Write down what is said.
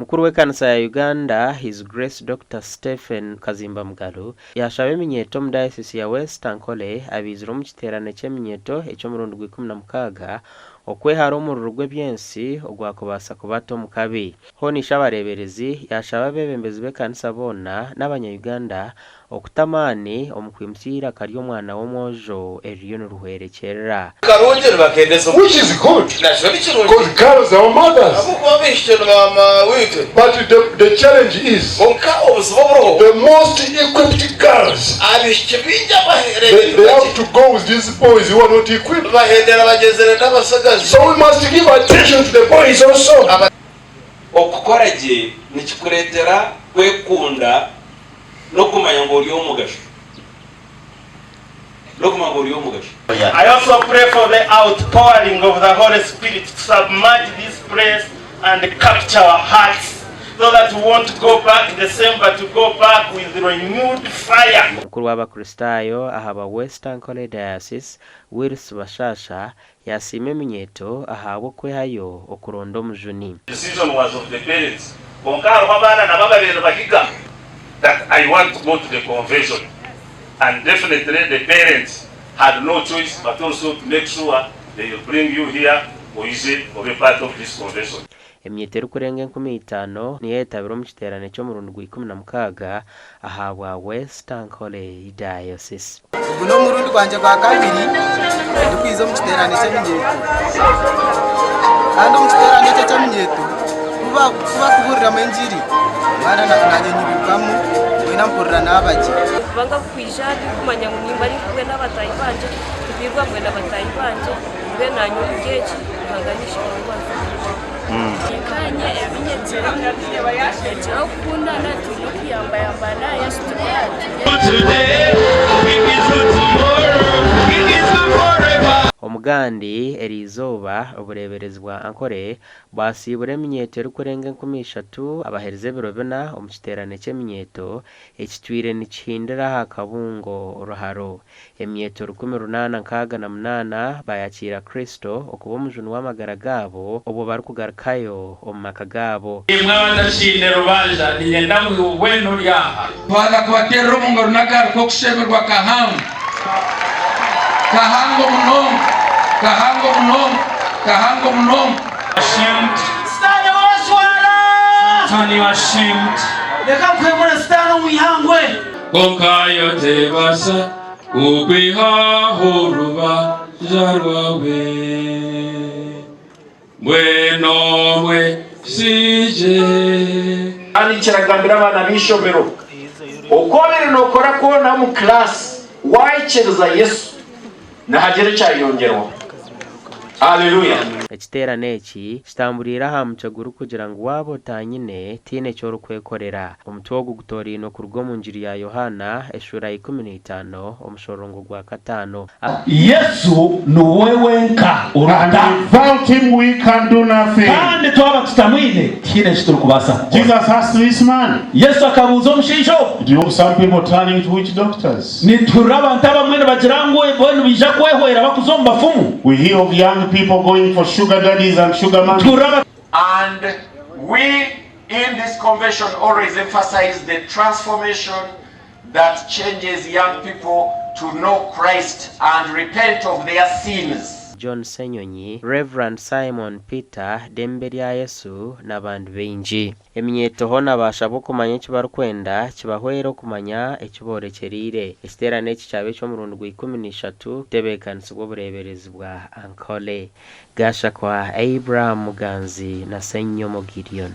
Mukuru w'ekanisa ya Uganda, His Grace Dokita Stephen Kazimba Mugalu yaashaba eminyeeto omu dayosiisi ya West Ankole abaizire omu kiteerane ky'eminyeeto eky'omurundi gwa 16 okwehara omururu gw'eby'ensi ogwakubaasa kubata omu kabi. Hoona ishe abareeberezi yaashaba abeebembezi b'ekanisa boona n'abanya Uganda Okuta amaani omu kwimutsya eiraka ry'omwana w'omwojo eririyo nirihwerekyerera. Karungi nibakendeza omu. Which is good Nakyo ni kirungi. coz girls are our mothers. Ahabw'okuba abaishiki ni ba maaweitwe. But the the challenge is Kwonka obuzibu oburiho. the most equipped girls Abaishiki baingi they, they abaherereirwe have gye. to go with these boys who are not equipped. Nibahendera bagyenzire n'abatsigazi. So we must give attention to the boys also. Aba. Okukora gye nikikureetera kwekunda n'okumanya ngu ori ow'omugasho. N'okumanya ngu ori ow'omugasho. I also pray for the outpouring of the Holy Spirit to submerge this place and capture our hearts so that we won't go back the same but to go back with renewed fire. Omukuru w'Abakristaayo aha ba West Ankole Diocese, Wills Bashasha, yaasiima eminyeeto ahabw'okwehayo okuronda omujuni. Decision was of the parents kwonka hariho abaana nabo ababaire nibahiga that I want to go to the convention and definitely the parents had no choice but also to make sure they bring you here oije obe part of this convention. Emyeto erikurenga 5,000 niyo eyetabire omu kiteerane ky'omurundi gwa 16 ahabwa West Ankole Diocese. Ogu n'omurundi gwangye gwa kabiri ndikwiza omu kiteerane ky'eminyeeto. Kandi omu kiteerane eki eky'eminyeeto ku barikubuuriramu engiri, mwana naanye nyirukamu mbwenu mpurira naaba gye. Kubanga kwija ndikumanya ngu nimba ndi kumwe n'abataahi bangye, tibiirwa mbwenu abataahi bangye, mbwenu naanye omuri eki Ruhanga naija kumbaza. Nkaanye ebi nyegyeremu, nyegyire okukundana, twine okuyambayambana, Yesu turi aha Omugandi eriizooba obureeberezi bwa Ankole bwasiibura eminyeeto erikurenga 3000 abaherize ebiro bina omu kiteerane ky'eminyeeto ekitwire nikihindira aha kabungo Ruharo. Emyeto 868 baayakiira Kristo okuba omujuni w'amagara gaabo obwo barikugarukayo omu maka gaabo. Imwe abatakiine rubanja, niinyenda ngu iwe weena ori aha. Twaza kubateerera omu ngaro n'akaari k'okushemererwa kahango, kahango munonga, kahango munonga, kahango munonga. Ashamed. Sitaane waashwara! Satan you are ashamed. Reka nkuhemure Sitaane omu ihangwe. Kwonka yo tebaasa kukwihaho orubanja rwawe. Mbwenu omwesigye. Kandi nikiragambira abaana b'eishomero, oku obaire nookora kwona omu kilaasi, waikiriza Yesu, nihagira ekyayongyerwaho. Haleluya! Ekiteerane eki kitamburiire aha mutwe gurikugira ngu Waaba otaanyine, tihaine eki orikwekorera. Omutwe ogu gutoorainwe kuruga omu Ngiri ya Yohaana, eshuura ya 15, omushororongo gwa kataano. Yesu niwe wenka And orikutaana. without him we can do nothing. Kandi twaba tutamwine, tihaine eki turikubaasa kukora. Jesus asked this man, Yesu akabuuza omushaija ogwo. Do you have some people turning to witch doctors? Nituhurira abantu abamwe nibagira ngu bo nibaija kwehwera bakuza omu bafumu. We hear of young people going for sugar daddies and sugar mummies. Nituhurira And we in this convention always emphasize the transformation that changes young people to know Christ and repent of their sins. John Ssenyonyi, Rev. Simon Peter Dembe Rya Yesu n'abandi baingi. Eminyeeto hoona baashabwa okumanya eki barikwenda kibahwere okumanya eki boorekyereire. Ekiteerane eki kyaba eky'omurundi gwa 13 kutebeekanisibwa obureeberezi bwa Ankole. Gashakwa Abraham Muganzi na Ssenyomo Gideon.